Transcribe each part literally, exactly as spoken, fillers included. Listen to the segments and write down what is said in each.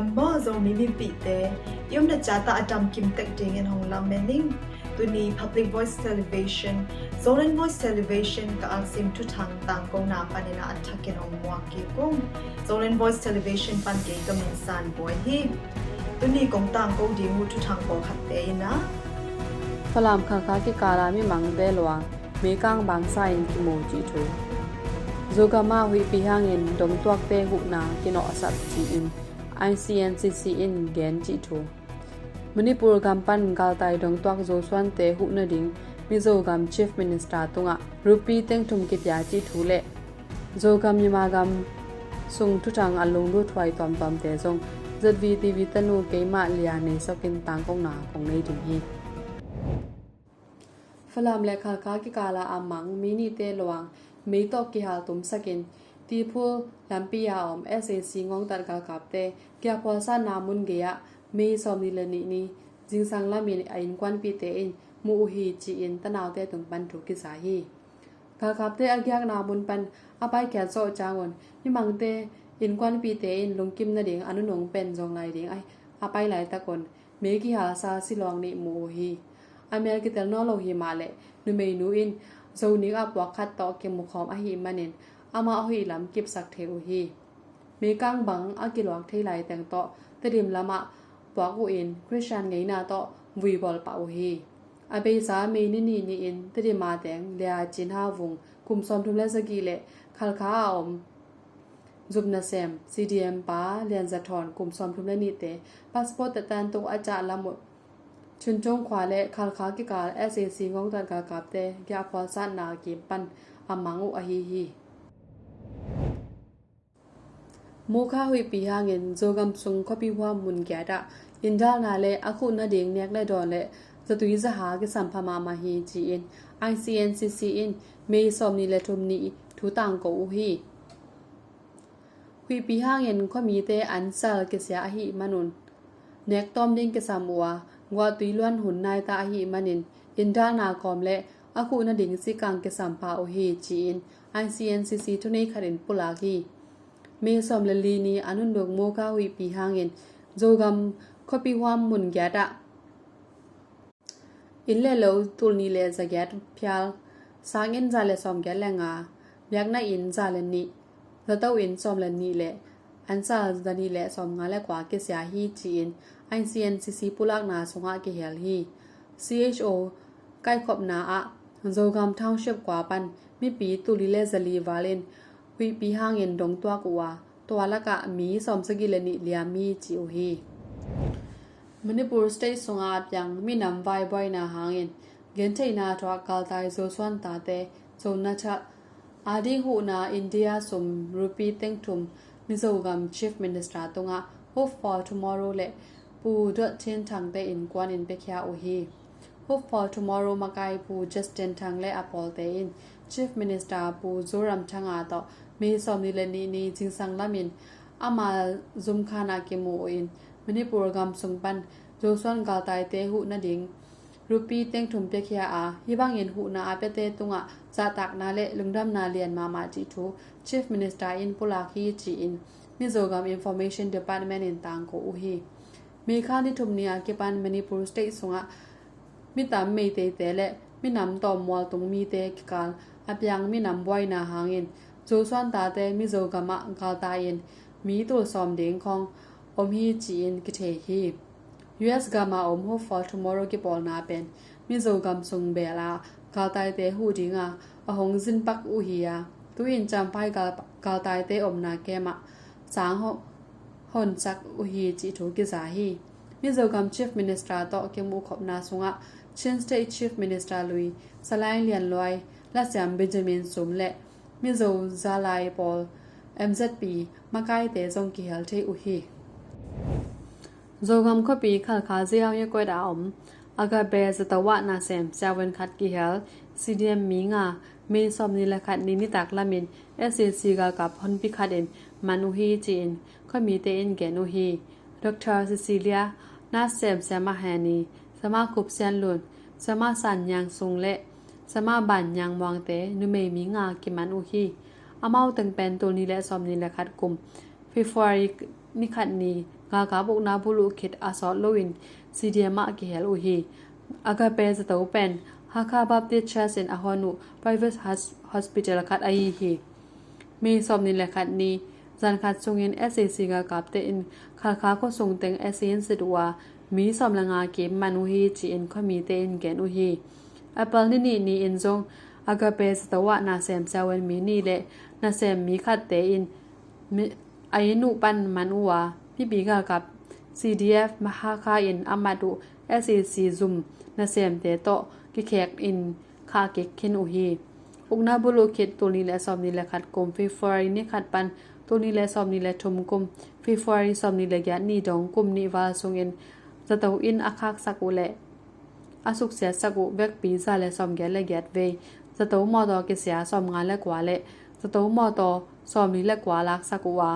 Maw Zomi mipihte, i omna ciat ah a dam kim tek dingin hong lamen ning. Tuni Public Voice Television, Zoland Voice Television ka alsim thuthang tangkona panin a thakin hong muak kik ung. Zoland Voice Television pan kei ka min San Buai hi. Tuni kong tangko ding uh thuthang pawlkhatte in ah, Falam Khalkha kikala mimangte luang meikang bangsa in kimu cih thu. Zogam ah huihpi hangin dongtuakte huhna kinawhsap ci-in I C N C C in gen cih thu. Manipur gam pan galtai dongtuak Zosuante huh nading Mizo gam Chief Minister tungah rupee tengthum kipia cih thu le Zogam Myanmar gam sung thuthang a lunglut huai tuamtuamte zong Z V T V tanu keimah Lia Nei Sok in tangkona kong nei ding hi. Falam le Khalkha kikala a mang mi nihte luang mei tawh kihaltumsakin Tiphul lampi a om S A C ngongtat galkapte giahphualsatna mun gei-ah May sawmnih le nih ni zingsang lamin a innkuanpihte in muh uh hi ci-in tanaute tung pan thu kiza hi. Galkapte a giakna mun pan a paikhiat zawh ciangun mimangte innkuanpihte in lungkim nading a nunung pen zong lai ding a pai laitakun mei kihalsa silawng nih mu uh hi. A mel kitel nawn lo hi mah leh numeinu in Zonik a puak khat tawh kimukhawm ahih manin amah hoih lam kipsak thei uh hi. Meikang bang a kiluak thei laiteng tawh Tedim lamah puak uh in Christian ngeina tawh vuibawl pah uh hi. A beisa May ni nih ni-in Tedim a teng Lia Cin Ha Vung kum sawmthum le sagih le Khalkha a om zumna sem C D M pa Lian Za Thawn kum sawmthum le nihte passport tetan tuk a cah lam uh Chuncung khua le Khalkha kikal S A C ngongtat galkapte giahphualsatna kim pan a mang uh ahi hi. Mukha huihpi hangin Zogam sung khuapi huam mun giat ah indalna le a khuh nading nek le dawn le zatui zaha kisampha mahmah hi ci-in I C N C C in May sawmnih le thum ni thu tangko uh hi. Huihpi hangin khuamite ansal kisia ahih manun nek tawm ding kisam uh a, guahtui luan hun naita ahih manin indalna kawm le a khuh nading sikang kisampha uh hi ci-in I C N C C thunei khatin pulak hi. May sawm le li ni a nunduk Mukha huihpi hangin Zogam khuapi huam mun giat ah inn le lo tul nih le zagiat phial, sanginn za le sawmgiat le nga, biakna inn za le nih, zato inn sawm le nih le ansal za nih le sawmnga le kua kisia hi ci-in I C N C C pulakna sungah kihel hi. C H O kaikhopna ah Zogam Township kua pan mipi tul li le zali valin huihpi hangin dongtuak uh a, tua lakah mi sawmsagih le nih liam hi ci uh hi. Manipur State sungah a piang minam vaibuaina hangin gentheihna thuak galtai Zosuan tate Zo Nathak ading huhna India sum rupee tengthum Mizogam Chief Minister tungah Hope for Tomorrow le Pu Dot Thin Thangte innkuanin piakhia uh hi. Hope for Tomorrow makai Pu Justin Thang le a pawlte in Chief Minister Pu Zoram Thanga tawh May sawmnih le nih ni zingsang lamin ama zumkhan ah kimu uh in Manipur gam sung pan Zosuan galtaite huh nading rupee tengthum piakhia a, hih bangin huhna a piate tungah zahtakna le lungdamna lian mahmah cih thu Chief Minister in pulak hi ci-in Mizogam Information Department in tangko uh hi. May kha ni thum ni a kipan Manipur State sungah mitam meiteite le minam tawm mualtung mite kikal a piang minam buaina hangin Zosuan tate Mizogam ah galtai-in mi tul sawm ding khawng om hi ci-in kithei hi. U S gam a om Hope for Tomorrow kipawlna pen Mizogam sung bel a galtaite huh dinga a hong zinpak uh hi a, tu-in Champhai gal, galtaite omna kem ah sang ho, honsak uh hi cih thu kiza hi. Mizogam Chief Minister tawh kimuhkhopna sungah Chin State Chief Minister lui Salai Lianluai, Lasiam Benjamin Sum le Mizo zalai pawl M Z P makaite zong kihel thei uh hi. Zogam khuapi Khalkha Zehau Yakwet a om Agabe Zatawah nasem siavuan khat kihel C D M mi nga May sawmnih le khat ni nitak lamin S A C galkap honpi khatin man uh hi ci-in khuamite in gen uh hi. Doctor Cecilia, nasem Siama Heni, Siama Khup Sian Lun, Siama San Nyang Sung le Siama Ban Nyang Muangte numei mi nga kiman uh hi. Amau teng pen tul nih le sawmnih le khat kum February ni khat ni galkap ukna buluh khit a sawt loin C D M ah kihel uh hi. Agape zato pen Hakha Baptist Church in a hon uh private hos- hospital khat ahi hi. May sawmnih le khat ni zan khat sungin S A C galkapte in Khalkha khuasung teng acid in sit uh a, mi sawm le nga kim man uh hi ci-in khuamite in gen uh hi. April ni nih ni-in zong Agape zato ah nasem siavuan mi nih le nasem mi khatte in mi- a inn uh pan man uh a, mipi galkap C D F Hakha in a mat uh S A C zum nasemte tawh kikhek in khah kik khin uh hi. Ukna buluh khit tul nih le sawmnih le khat kum February ni khat pan tul nih le sawmnih le thum kum February sawmnih le giat ni dong kum nih val sungin zato in a khaksak uh leh a suksiatsak uh vekpi za le sawmgiat le giat vei, zato mawtaw kisia sawmnga le kua le zato mawtaw sawmli le kua laksak uh a,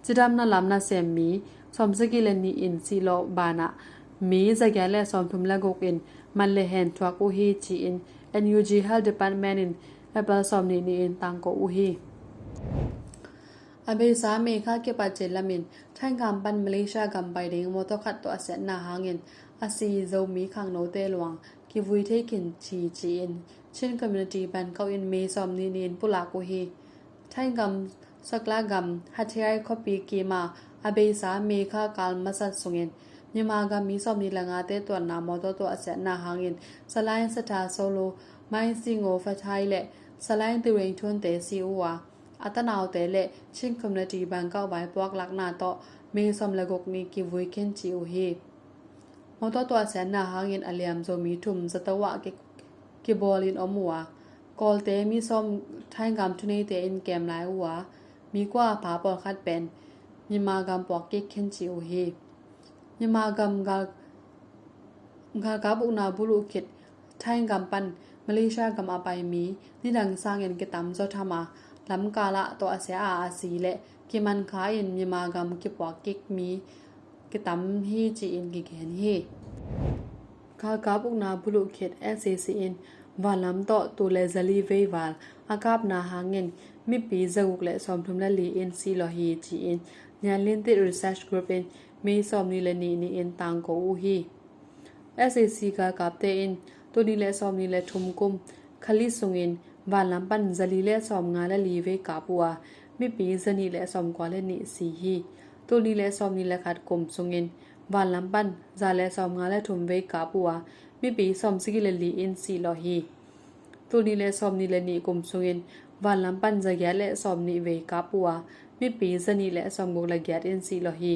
cidamna lam nasem mi sawmsagih le nih in sihlawh banah mi zagiat le sawmthum le guk in man le hen thuak uh hi ci-in N U G Health Department in April sawmnih ni-in tangko uh hi. A beisa May kha kipat cin lamin Thaingam pan Malaysia gam pai ding mawtaw khat tawh a siatna hangin a si Zomi khangnote luang kivui thei khin ci ci-in Chin Community Bangkok in May sawmnih ni-in pulak uh hi. Thaingam Sakla gam Hathiai khuapi kima a beisa May kha kal masat sungin Myanmar gam mi sawmnih le ngate tuanna mawtaw tawh a siatna hangin Salai Satha Solo, Mai Singo Fathai le Salai Turing Thunte si uh a, a tanaute le Chin Community Bangkok vai puaklakna tawh May sawm le guk ni kivui khin ci uh hi. Mawtaw tawh a siatna hangin a liam Zomi thum zato ah ki- kibawlin om uh a, Kawlte mi sawm Thaingam thuneite in kem lai uh a, mi kua pha pawlkhat pen Myanmar gam puak kik khin ci uh hi. Myanmar gam gal- galkap ukna buluh khit Thaingam pan Malaysia gam a pai mi nidang sangin kitam zaw tham a, lamkal ah tawh a sia a a si le kiman kha in Myanmar gam kipuak kik mi kitam hi ci-in kigen hi. Galkap ukna buluh khit S A C in vanlam tawh tul le zali vei val a kapna hangin mipi zaguk le sawmthum le li in sihlawh hi ci-in Nyanlintit Research Group in May sawmnih le nih ni-in tangko uh hi. S A C galkapte in tul nih le sawmnih le thum kum Khalit sungin vanlam pan zali le sawmnga le li vei kap uh a, mipi zanih le sawmkua le nih si hi. Tul nih le sawmnih le khat kum sungin vanlam pan za le sawmnga le thum vei kap uh a, mipi sawmsagih le li in sihlawh hi. Tul nih le sawmnih le nih kum sungin vanlam pan zagiat le sawmnih vei kap uh a, mipi zanih le sawmguk le giat in sihlawh hi.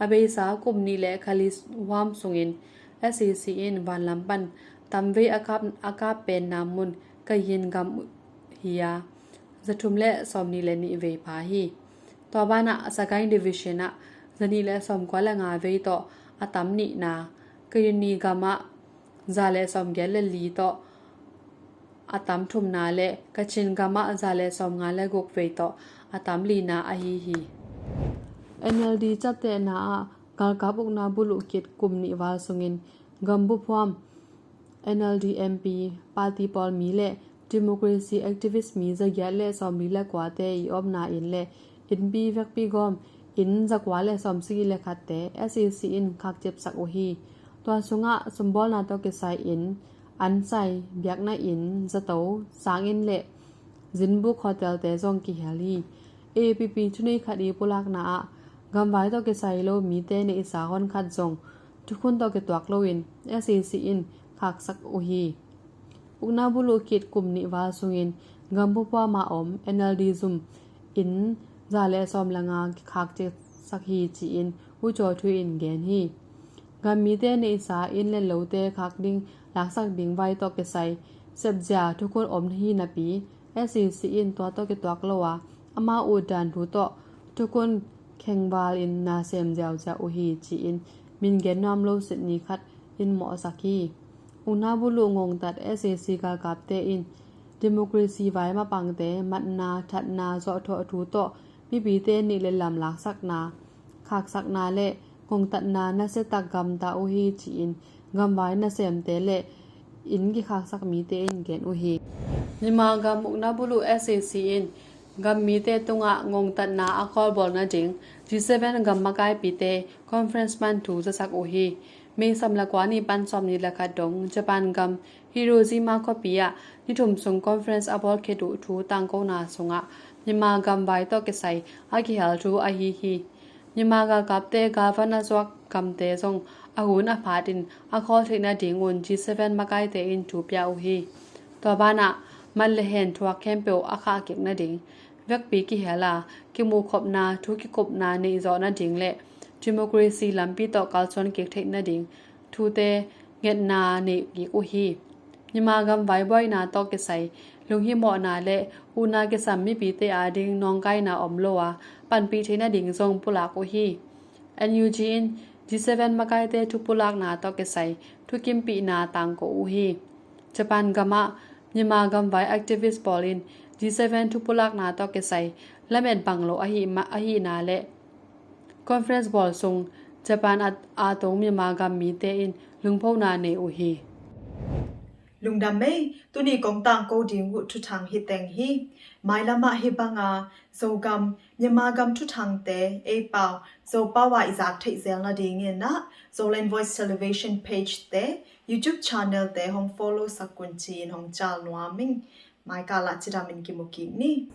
A beisa kum nih le khalis huam sungin S A C in vanlam pan tamvei a kap, a kap penna mun Kayin gam hi a, zathum le sawmnih le nih vei pha hi. Tua banah Sagaing Division ah zanih le sawmkua le nga vei tawh a tam nihna, Kayin gam ah za le sawmgiat le li tawh a tam thumna le Kachin gam ah za le sawmnga le guk vei tawh a tam lina ahi hi. N L D ciaptehna ah galkap ukna buluh khit kum nih val sungin gam buphuam N L D M P, party pawlmi le democracy activist mi zagiat le sawmli le kuate i omna inn le innpi vekpi gawm inn zakua le sawmsagih le khatte S A C in khakcipsak uh hi. Tua sungah sumbawlna tawh kisai inn, ansai, biakna inn, zato, sanginn le zinbuk hotelte zong kihel hi. A P P thunei khat i pulakna ah gamvai tawh kisai lo mite neihsa honkhat zong thukhun tawh kituak loin S A C in khaksak uh hi. Ukna buluh khit kum nih val sungin gam buphuam a om N L D zum inn za le sawm le nga khakcipsak hi ci-in U Caw Thui in gen hi. Gam mite neihsa inn le lote khak ding laksak ding vai tawh kisai sepzia thukhun om hi napi S A C in tua tawh kituak lo a, amau uh dan thu tawh thukhun khengval in na sem ziauziau uh hi ci-in min gen nuam lo Sydney khat in mawhsak hi. Ukna buluh ngongtat S A C galkapte in democracy vai mapangte matna, thatna, zawhthawh thu tawh mipite nih le lam laksakna, khaksakna le ngongtatna nasiatak gamta uh hi ci-in gamvai nasemte le inn kikhaksak mite in gen uh hi. Myanmar gam ukna buluh S A C in Gammite tungah ngongtatna a khawlbawl nading G seven gam makaipite conference man thu zasak uh hi. May sawm le kua ni pan sawmnih le khat dong Japan gam Hiroshima khuapi ah ni thum sung conference a bawlkhit uh thu tangkona sungah Myanmar gamvai tawh kisai a kihel thu ahi hi. Myanmar galkapte galvan a zuak gamte zong a hun a phatin a khawl theih nadingun G seven makaite in thu pia uh hi. Tua banah man le hen thuak khempeuh a khahkik nading, vekpi kihel a kimuhkhopna thu kikupna neih zawh nading le democracy lampi tawh kalsuan kik theih nading thute ngetna neih kik uh hi. Myanmar gamvai buaina tawh kisai lunghimawhna le huhna kisam mipite ading nawngkaina om lo a panpih theih nading zong pulak uh hi. N U G in G seven makaite thupulakna tawh kisai thukimpihna tangko uh hi. Japan gamah Myanmar gamvai activist pawl in G seven thupulakna tawh kisai lamet bang lo ahi ma-, ahihna le conference bawl sung Japan a, a tung Myanmar gam mite in lungphona nei uh hi. Lungdam ei, tuni kong tangko ding uh thuthang hi teng hi. Mailamah hi banga Zogam, Myanmar gam thuthangte ei pau Zopau ah i zak theih zel nadingin ah Zoland Voice Television page te, YouTube channel te hong follow sak un ci-in hong cial nuam ing. Maikal ah cidam in kimu kik ni.